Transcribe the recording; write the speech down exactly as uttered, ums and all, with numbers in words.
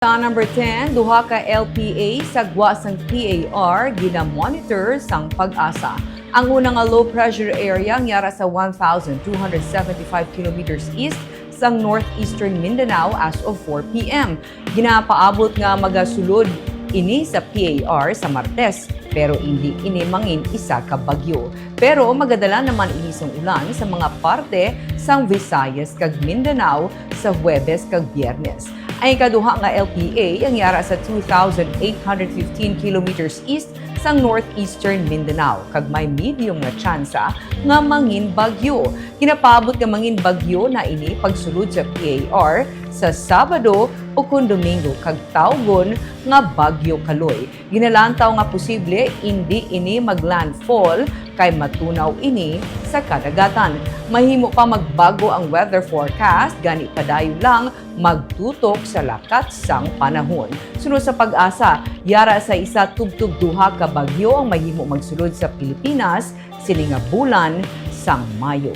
Sa number ten, duha ka L P A sa gwa sang P A R ginamonitor sang PAGASA. Ang una nga low pressure area ang yara sa one thousand two hundred seventy-five kilometers east sang northeastern Mindanao as of four p.m. Ginapaabot nga magasulod ini sa P A R sa Martes, pero indi ini mangin isa ka bagyo. Pero magadala naman ini sang ulan sa mga parte sang Visayas kag Mindanao sa Huwebes kag Biyernes. Ang ikaduha nga L P A ang yara sa two thousand eight hundred fifteen kilometers east sang northeastern Mindanao, kag may medium nga tsansa nga mangin bagyo. Ginapaabot nga mangin bagyo na ini pagsulod sa P A R sa Sabado o kon Domingo, kag tawgon nga Bagyo Kaloy. Ginalantaw nga posible indi ini mag-landfall kay matunaw ini sa kadagatan. Mahimo pa magbago ang weather forecast, gani padayon lang magtutok sa lakat sang panahon. Suno sa PAGASA, yara sa isa tubtob duha ka bagyo ang mahimo magsulod sa Pilipinas sini nga bulan sang Mayo.